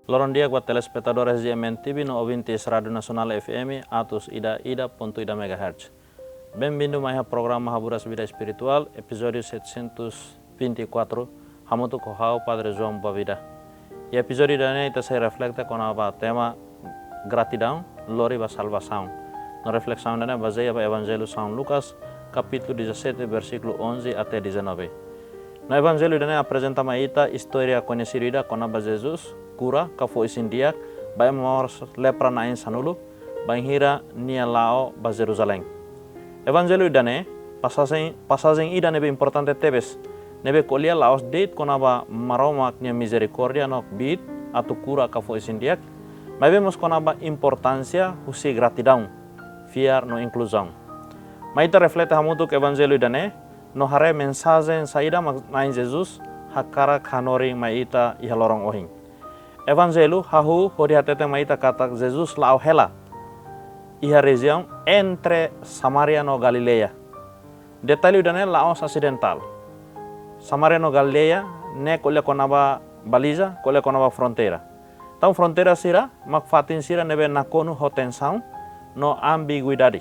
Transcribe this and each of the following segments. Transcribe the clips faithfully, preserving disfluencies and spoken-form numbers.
Loron di'ak ba telespetadór S G M N T V no ouvintes Rádiu Nasionál F M atus ida ida pontu ida megahertz. Benvindu mai iha programa Haburas Vida Espirituál, epizódiu setecentos vinte e quatro, hamutuk ho ha'u Padre João Boavida. Iha epizódiu ida-ne'e ita sei reflete kona-ba tema gratidaun lori ba salvasaun. No reflesaun ida-ne'e bazeia ba Evanjellu São Lucas, kapítulu dezassete, versíkulu onze até dezanove. No Evanjellu ida-ne'e aprezenta mai ita istória koñesidu ida kona-ba Jesus kura ka fó isin-di'ak ba ema moras lepra na'in sanulu, bainhira nia la'o ba Jerusalém. Evanjellu ida-ne'e pasajen, pasajen ida ne'ebé importante tebes, ne'ebé ko'alia la'ós de'it kona-ba Maromak nia mizerikórdia no kbiit atu kura ka fó isin-di'ak, maibé mós kona-ba importánsia husi gratidaun, fiar no inkluzaun. Mai ita reflete hamutuk Evanjellu ida-ne'e, no haree mensajen saida mak Na'i Jesus hakarak hanorin mai ita iha loron ohin. Evanjellu hahú hodi hatete mai ita katak Jesus la'o hela iha rejiaun entre Samária no Galileia. Detalle ida-ne'e la'ós asidentál. Samária no Galileia ne'e ko'alia kona-ba baliza, ko'alia kona-ba fronteira. Entaun fronteira sira mak fatin sira ne'ebé nakonu ho tensaun no ambiguidade.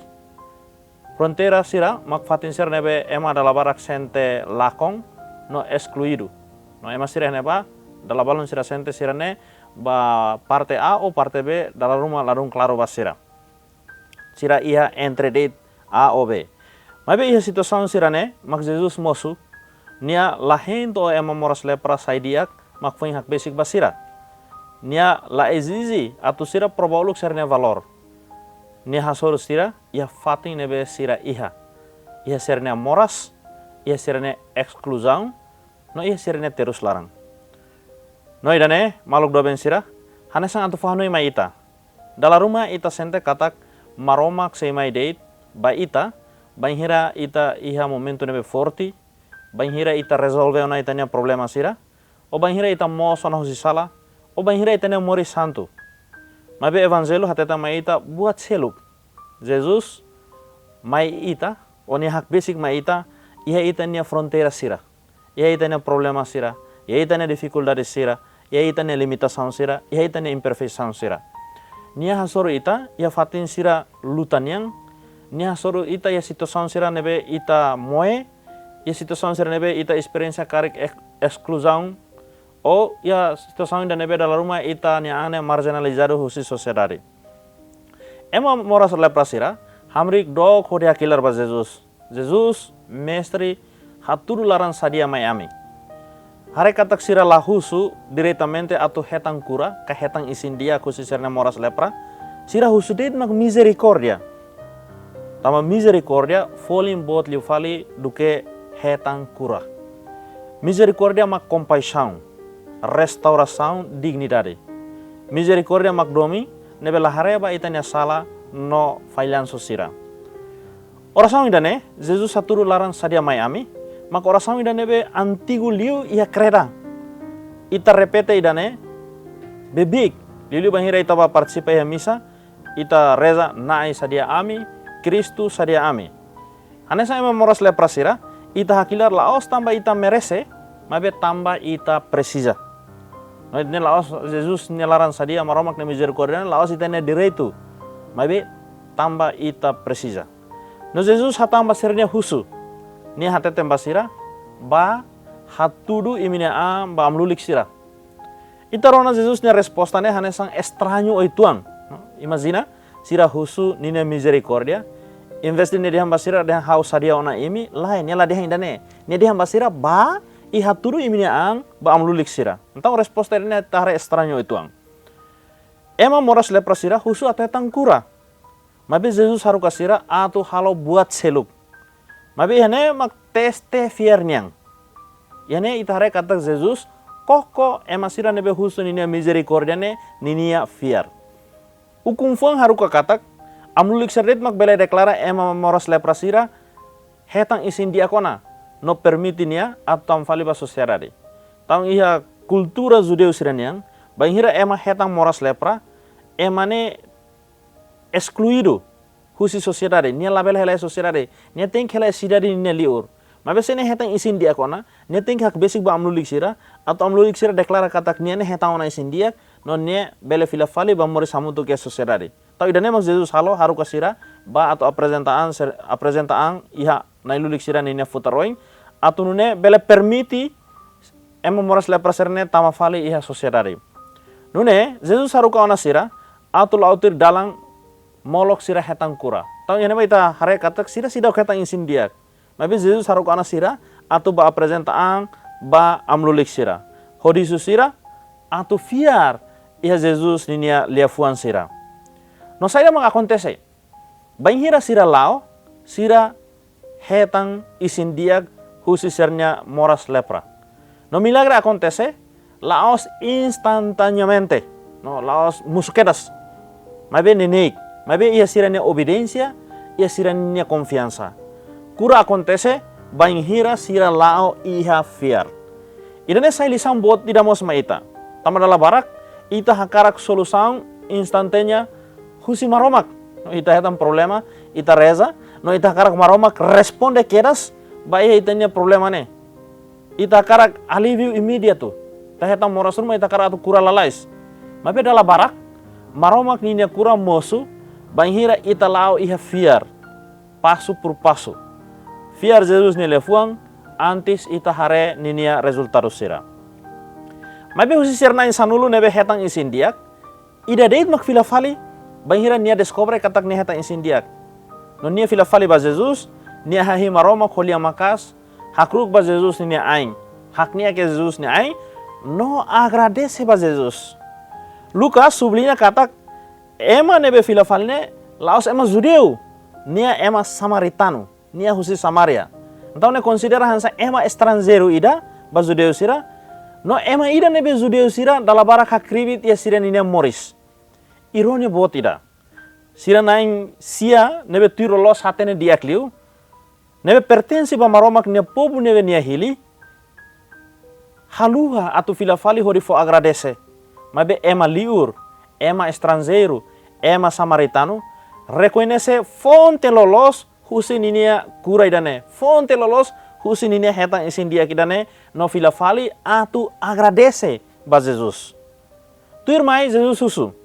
Fronteira sira mak fatin sira ne'ebé ema dala barak sente lakon no eskluidu. No ema sira ne'ebá dala balun sira sente sira-ne'e ba parte A ou parte B dala ruma ladún klaru ba sira. Sira iha entre de'it A ou B. Maibé iha situasaun sira-ne'e mak Jesus mosu, nia la hein to'o ema moras lepra sai di'ak mak foin hakbesik ba sira. Nia la ezije atu sira prova uluk sira-nia valór. Nia hasoru sira iha fatin ne'ebé sira iha. Iha sira-nia moras, iha sira-nia eskluzaun, no iha sira-nia terus laran. No ida-ne'e, maluk doben sira, hanesan atu fó-hanoin mai ita. Dala ruma ita sente katak Maromak sei mai de'it ba ita, bainhira ita iha momentu ne'ebé forte, bainhira ita rezolve ona ita-nia problema sira, ou bainhira ita moos ona husi sala, ou bainhira ita-nia moris santu. Maibé Evanjellu hatete mai ita buat seluk. Jesus mai ita, ou nia hakbesik mai ita, iha ita-nia fronteira sira, iha ita-nia problema sira, iha ita-nia difikuldade sira, iha ita-nia limitasaun sira, iha ita-nia imperfeisaun sira. Nia hasoru ita iha fatin sira luta nian, nia hasoru ita iha situasaun sira ne'ebé ita moe, iha situasaun sira ne'ebé ita esperiénsia karik ek-, eskluzaun, ou iha situasaun ida ne'ebé dala ruma ita-nia an ne'e marjinalizadu husi sosiedade. Ema moras lepra sira hamriik dook hodi hakilar ba Jesus. Jesus, Mestre, hatudu laran sadia mai ami. Haree katak sira la husu diretamente atu hetan kura, ka hetan isin-di'ak husi sira-nia moras lepra. Sira husu de'it mak mizerikórdia. Tanba mizerikórdia folin boot liu fali duké hetan kura. Mizerikórdia mak kompaixaun, restaurasaun dignidade. Mizerikórdia mak domin ne'ebé la haree ba ita-nia sala no fallansu sira. Orasaun ida-ne'e, Jesus hatudu laran sadia mai ami, mak orasaun ida ne'ebé antigu liu iha kreda. Ita repete ida-ne'e beibeik, liuliu bainhira ita bá partisipa iha misa, ita reza Na'i sadia ami, Kristu sadia ami. Hanesan ema moras lepra sira, ita hakilar la'ós tanba ita merese, maibé tanba ita presiza. No ita-nia la'ós Jesus nia laran sadia, Maromak nia mizerikórdia la'ós ita-nia direitu, maibé tanba ita presiza. No Jesus hatán ba sira-nia husu. Nia hateten ba sira, bá hatudu imi-nia an ba amlulik sira. Ita rona Jesus nia resposta ne'e hanesan estrañu uitoan. Imajina, sira husu ninia mizerikórdia, envezde nia dehan ba sira dehan ha'u sadia ona imi, lae, nia la dehan ida-ne'e. Nia dehan ba sira bá i hatudu imi-nia an ba amlulik sira. Entaun resposta ne'e ita haree estrañu uitoan. Ema moras lepra sira husu atu hetan kura. Maibé Jesus haruka sira atu halo buat seluk. Maibé iha ne'e mak teste fiar nian. Iha ne'e ita haree katak Jesus koko ema sira ne'ebé husu ninia mizerikórdia ne'e ninia fiar. Ukun-fuan haruka katak amlulik sira de'it mak bele deklara ema moras lepra sira hetan isin-di'ak ona, no permite nia atu tama fali ba sosiedade. Entaun iha kultura judeu sira-nian, bainhira ema hetan moras lepra, ema ne'e eskluidu husi sosiedade, nia labele hela iha sosiedade, nia tenke hela iha sidade ninia liur. Maibé se nia hetan isin-di'ak ona, nia tenke hakbesik ba amlulik sira, atu amlulik sira deklara katak nia ne'e hetan ona isin-di'ak, no nia bele fila fali ba moris hamutuk iha sosiedade. Entaun ida-ne'e mós Jesus halo, haruka sira bá atu aprezenta an ser-, aprezenta an iha na'in-lulik sira ninia futar oin, atu nune'e bele permite ema moras lepra sira-ne'e tama fali iha sosiedade. Nune'e, Jesus haruka ona sira atu la'o tuir dalan molok sira hetan kura. Entaun iha ne'ebá ita haree katak sira seidauk hetan isin-di'ak. Maibé Jesus haruka ona sira atu bá aprezenta an ba amu-lulik sira, hodi husu sira atu fiar iha Jesus ninia liafuan sira. No saida mak akontese? Bainhira sira la'o, sira hetan isin-di'ak husi sira-nia moras lepra. No milagre akontese la'ós instantaneamente, no la'ós mosu kedas. Maibé neineik, maibé iha sira-nia obediénsia, iha sira-nia konfiansa. Kura akontese bainhira sira la'o iha fiar. Ida-ne'e sai lisaun boot ida mós mai ita. Tanba dala barak ita hakarak solusaun instantánea husi Maromak. No ita hetan problema, ita reza, no ita hakarak Maromak responde kedas ba iha ita-nia problema ne'e. Ita hakarak alíviu imediatu. Ita hetan moras ruma, ita hakarak atu kura lalais. Maibé dala barak, Maromak ninia kura mosu bainhira ita la'o iha fiar, pasu por pasu. Fiar Jesus nia liafuan antes ita haree ninia rezultadu sira. Maibé husi sira na'in sanulu ne'ebé hetan isin-di'ak, ida de'it mak fila fali bainhira nia deskobre katak nia hetan isin-di'ak. No nia fila fali ba Jesus, nia hahi'i Maromak ho lian maka'as, hakru'uk ba Jesus ninia ain, hakne'ak iha Jesus nia ain, no agradese ba Jesus. Lucas subliña katak ema ne'ebé fila fali ne'e la'ós ema judeu, nia ema samaritanu, nia husi Samária. Entaun nia konsidera hanesan ema estranjeiru ida ba judeu sira, no ema ida ne'ebé judeu sira dala barak hakribi iha sira ninia moris. Irónia boot ida. Sira na'in sia ne'ebé tuir loloos hatene di'ak liu, ne'ebé pertense ba Maromak nia povu ne'ebé nia hili, haluha atu fila fali hodi fó agradese. Maibé ema liur, ema estranjeiru, ema samaritanu, rekoñese fonte loloos husi ninia kura ida-ne'e, fonte loloos husi ninia hetan isin-di'ak ida-ne'e, no fila fali atu agradese ba Jesus. Tuirmai Jesus husu,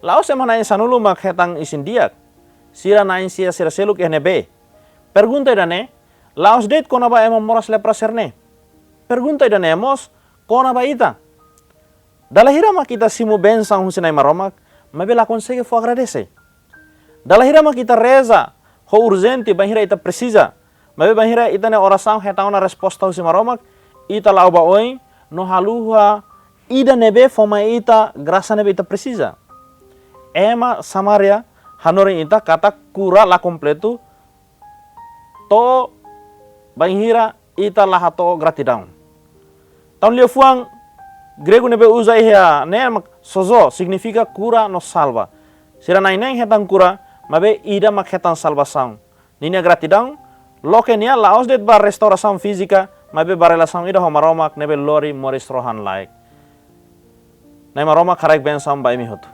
la'ós ema na'in sanulu mak hetan isin-di'ak, sira na'in sia sira seluk iha ne'ebé? Pergunta ida-ne'e la'ós de'it kona-ba ema moras lepra sira-ne'e. Pergunta ida-ne'e mós kona-ba ita. Dala hira mak ita simu bensaun husi Na'i Maromak, maibé la konsege fó agradese? Dala hira mak ita reza ho urjente bainhira ita presiza, maibé bainhira ita-nia orasaun hetan ona resposta husi Maromak, ita la'o ba oin no haluha ida ne'ebé fó mai ita grasa ne'ebé ita presiza? Ema Samária hanorin ita katak kura la kompletu to'o bainhira ita la hato'o gratidaun. Entaun liafuan gregu ne'ebé uza iha ne'e mak sozo, signifika kura no salva. Sira na'in-neen hetan kura, maibé ida mak hetan salvasaun. Ninia gratidaun, loke nia la'ós de'it ba restaurasaun fízika, maibé ba relasaun ida ho Maromak ne'ebé lori moris rohan-laek. Na'i Maromak haraik bensaun ba imi hotu.